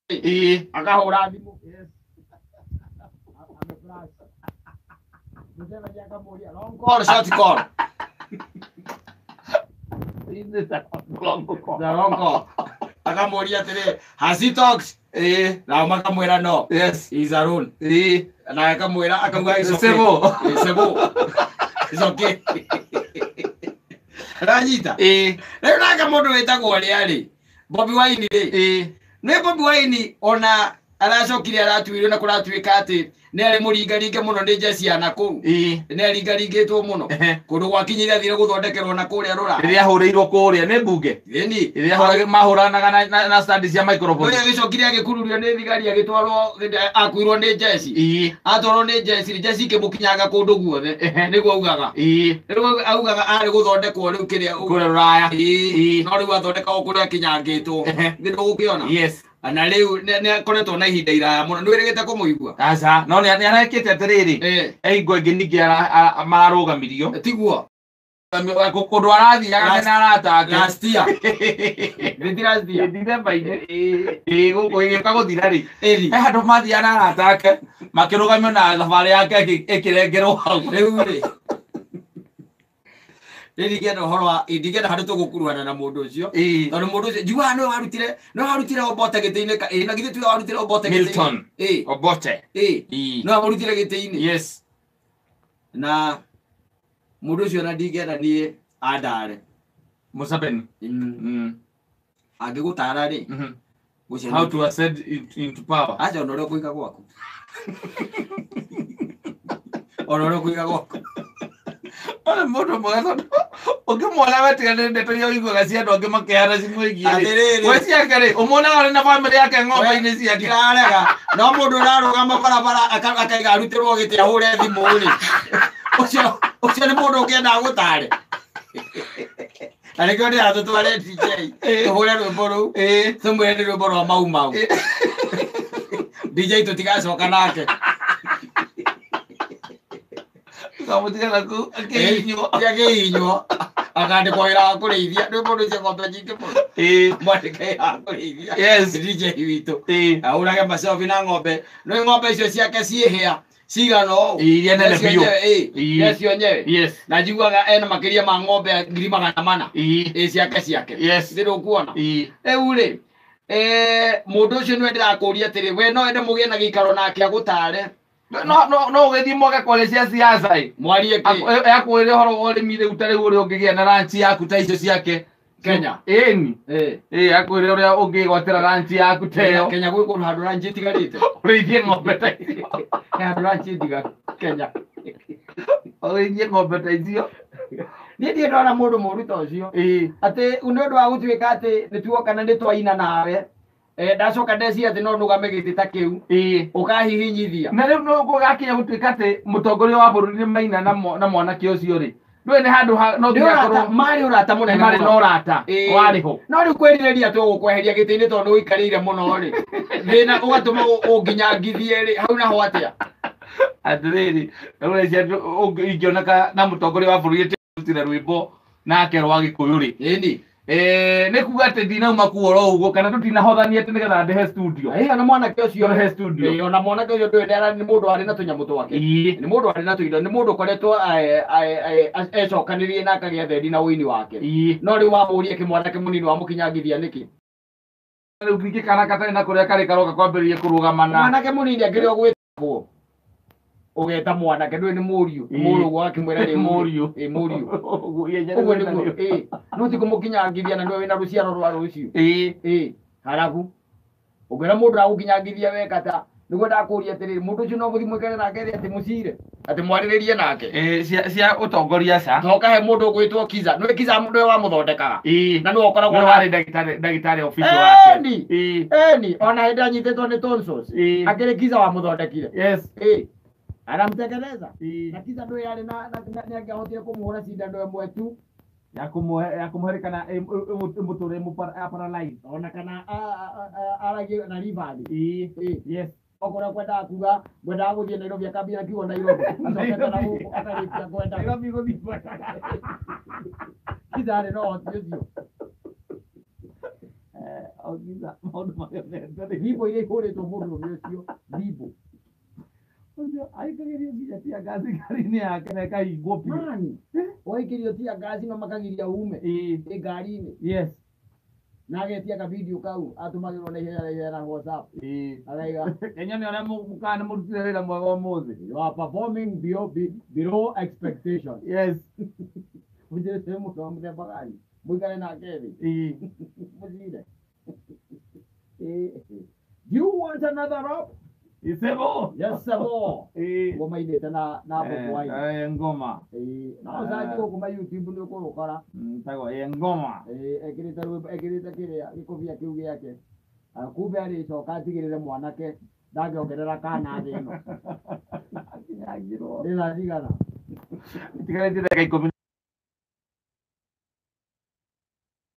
Akahũra thimũ. Ameflash. Museveni akamũria, long call, short call? Long call. The long call. Akamũria atĩrĩ, has he talked? Nao makamwĩra no. He's alone. Na akamwĩra, akauga it's okay. Civil. It's civil. It's okay. Ranyita. Rĩu nake mũndũ wĩtagwo ũrĩa rĩ, Bobi Wine rĩ, nĩ Bobi Wine ona aracokire aratuirwo na kũratuĩka atĩ nĩ arĩ mũringaringe mũno nĩ njeci ya nakũu. Nĩ aringaringĩtwo mũno. Kũndũ gwakinyire athire gũthondekerwo na kũrĩa rũraya. Rĩrĩa ahũrĩirwo kũrĩa nĩ mbunge. Ĩni. Rĩrĩa mahũranaga na stand cia microphone. Ũrĩa agĩcokire agĩkururio nĩ thigari agĩtwarwo, akuirwo nĩ njeci. Atwarwo nĩ njeci, njeci ikĩmũkinyanga kũndũ guothe. Nĩguo augaga. Rĩu augaga arĩ gũthondekwo rĩu kĩrĩa Kũrĩa rũraya. No rĩu athondekagwo kũrĩa akinyangĩtwo. Nĩ ndũgũkĩona? Yes. Na rĩu nĩ akoretwo na ihinda iraya mũno. Nĩ wĩrĩgĩte kũmũigua? Aca, no nĩ arekĩte atĩrĩrĩ. Hingo ĩngĩ ningĩ mararũgamirio. Tiguo. Kũndũ arathiaga na arata ake. Last year. Nĩ ti last year. December-inĩ. Gũkũ ĩgĩũka gũthira rĩ. He handũ mathiaga na arata ake, makĩrũgamio na thabarĩ yake ĩkĩrengerwo hau. Rĩu rĩ. Rĩu ndingĩenda ũhoro wa, ndingĩenda handũ tũgũkuruhana na mũndũ ũcio. Tondũ mũndũ ũcio, njiguaga nĩwe warutire, nĩwe warutire Obote gĩtĩ-inĩ ka, na githĩ tiwe warutire Obote gĩtĩ-inĩ? Milton. Obote. Nĩwe wamũrutire gĩtĩ-inĩ. Yes. Na mũndũ ũcio na ndingĩenda niĩ andare. Museveni. Angĩgũtara rĩ, gũcenjia. How to ascend into power. Acha ona ũrĩa ũkũiga gwaku. Ona ũrĩa ũkũiga gwaku. Ona mũndũ mwega tondũ ũngĩmuona wetiganĩre ndeto iria ũiguaga cia andũ angĩ makĩhana cimwĩgiĩ rĩ. Atĩrĩrĩ. We ciake rĩ, ũmuonaga arĩ na bamĩrĩ yake ng'ombe-inĩ ciake. Ndirarega. No mũndũ ũrarũgama barabara akaiga arutĩrwo gĩtĩ ahũre thimũ rĩ. Ũcio nĩ mũndũ ũngĩenda agũtare. Na nĩkĩo ndĩratũtware DJ. Tũhũre rwĩmbo rũu. Tũmwĩre nĩ rwĩmbo rwa Mau Mau. DJ tũtigacoka nake. Kamũtiga naku akĩhihinywo. Akĩhihinywo. Akandĩkwo wĩra wa kũrĩithia. Nĩ mũndũ ũcio ng'ombe nyingĩ mũno. Mwandĩke wĩra wa kũrĩithia. DJ witũ. Ahũrage macobi na ng'ombe. Nĩ ng'ombe icio ciake ciĩhĩa cigana ũũ. Iria nene biũ. Nĩcio nyewe. Yes. Na njiguaga ena makĩria ma ng'ombe ngiri magana mana. Ciake ciake. Ndĩ ndũkuona. Rĩu rĩ, mũndũ ũcio nĩwe ndĩrakũria atĩrĩ, we no wende mũgĩe na gĩikaro nake agũtare? No, no, no ũgĩthiĩ mwake kwaria cia siasa ĩ. Mwarie kĩ? Akwĩre ũhoro wa ũrĩmi rĩu ta rĩu ũrĩa ũngĩgĩa na ranch yaku ta icio ciake. Kenya. Ĩni. Akwĩre ũrĩa ũngĩgwatĩra ranch yaku ta ĩyo. Kenya gwĩ kũndũ handũ ranch ĩtigarĩte. Ũrĩithie ng'ombe ta icio. He handũ ranch ĩtigaru Kenya. Ũrĩithie ng'ombe ta icio. Niĩ ndirĩ ndona mũndũ mũru ta ũcio. Atĩ nĩ ũndũ wa gũtuĩka atĩ nĩ tuoka na nĩ twaina nawe. Ndacoka ndeciria atĩ no nũgame gĩtĩ ta kĩu. Ũkahihinyithia. Na rĩu no gũgakinya gũtuĩka atĩ mũtongoria wa bũrũri nĩ maina na mwanake ũcio rĩ. Ndũĩ nĩ handũ ha, no Nĩ nginya ũrata, akorwo marĩ ũrata mũnene Marĩ na mũno. ũrata, warĩ ho. No rĩu kwĩrirĩria atĩ ũgũkweheria gĩtĩ-inĩ tondũ nĩ ũikarĩire mũno rĩ. Thĩna ũgatũma ũnginyangithie rĩ, hau naho atĩa? Atĩrĩrĩ, rĩu rĩrĩa ingĩoneka na mũtongoria wa bũrũri atĩrutire rwĩmbo nake rwa Gĩkũyũ rĩ. Ĩni. Nĩ kuga atĩ ndinauma kuo oro ũguo kana tũtinahothania atĩ nĩgetha ndĩhe studio. Ona mwanake ũcio. Ndĩhe studio. Ona mwanake ũcio ndũĩ nĩ mũndũ warĩ na tũnyamũ twake. Nĩ mũndũ warĩ na tũindo, nĩ mũndũ ũkoretwo, ecokanĩrĩrie na akagĩa thendi na ũini wake. No rĩu wamũria kĩmwanake mũnini wamũkinyangithia nĩkĩ? Rĩu ningĩ kana gatarĩ na kũrĩa karĩ karoka kwambĩrĩria kũrũgama na mwanake mũnini akĩrĩ ogwĩtagwo. Ũgeta mwanake, ndũĩ nĩ mũriũ. Mũrũ ũguo akĩmwĩra nĩ Mũriũ. Mũriũ. Ũguo, Ũguo nĩguo. No ti kũmũkinyangithia na nĩwe wĩna rũciaro rwa rũciũ. Harabu. Ũngĩona mũndũ agũkinyangithia weka ta, nĩguo ndakũria atĩrĩrĩ, mũndũ ũcio no mũthiĩ mũikare nake rĩ, atĩ mũcire? Atĩ mwarĩrĩrie nake? Cia ũtongoria ca. Toka he mũndũ ũgwĩtwo Kiza. Nĩwe Kiza mũndũ ũrĩa wamũthondekaga. Na nĩwe ũkoragwo Nĩwe na warĩ ndagĩtarĩ official wake. Ĩni. Ona hĩndĩ anyitĩtwo nĩ tonsils. Akĩrĩ Kiza wamũthondekire. Anamtengeneza. Na Kiza ndũĩ arĩ na, na, na, nĩ angĩahotire kũmũhũra cindano ĩmwe tu. Ya kũmũhe kana ĩmũtũre paralyze. Ona kana aragie na Rivali. Yes. Okorwo kwendaga kuga, ngwendaga gũthiĩ Nairobi, akambia kiugo Nairobi. Acokete na gũkũ akarĩkia kwendaga. Nairobi gũthiĩ kwendaga. Kiza arĩ na ũhoti ũcio. Ogitha maũndũ marĩa onete rĩ. Thimbo iria ihũrĩtwo mũndũrũme ũcio thimbo. Ũcio aikagĩrio nginya tear gas ngari-inĩ yake na ĩkahingwo biũ. Mani waikĩrio tear gas no makagiria ume ĩ ngari-inĩ. Na agetia ka video kau atũmagĩrwo na ihenya na ihenya na WhatsApp. Araiga Kenya nĩ ũrĩa mũkana mũrutire wĩra mwega ũmũthĩ. You are performing below expectation. Yes. Mũnjĩrĩte mũndũ wa mũthemba gani? Mũikare nake thĩ. Mũcire. Do you want another rap? Isebo. Yes, sebo. Ngoma inĩte na Bobi Wine. Ngoma. No ũcanji gũkũ ma YouTube nĩ ũkũrũkora. Tagwo ngoma. Ekĩrĩte rwĩmbo, ekĩrĩte kĩrĩa gĩkobia kĩu gĩake. Kumbe arĩcoka atigĩrĩre mwanake ndangĩongerera kana thĩ ĩno. Akinyangirwo. Nĩ thaa cigana? Itigarĩtie ndagĩka 10.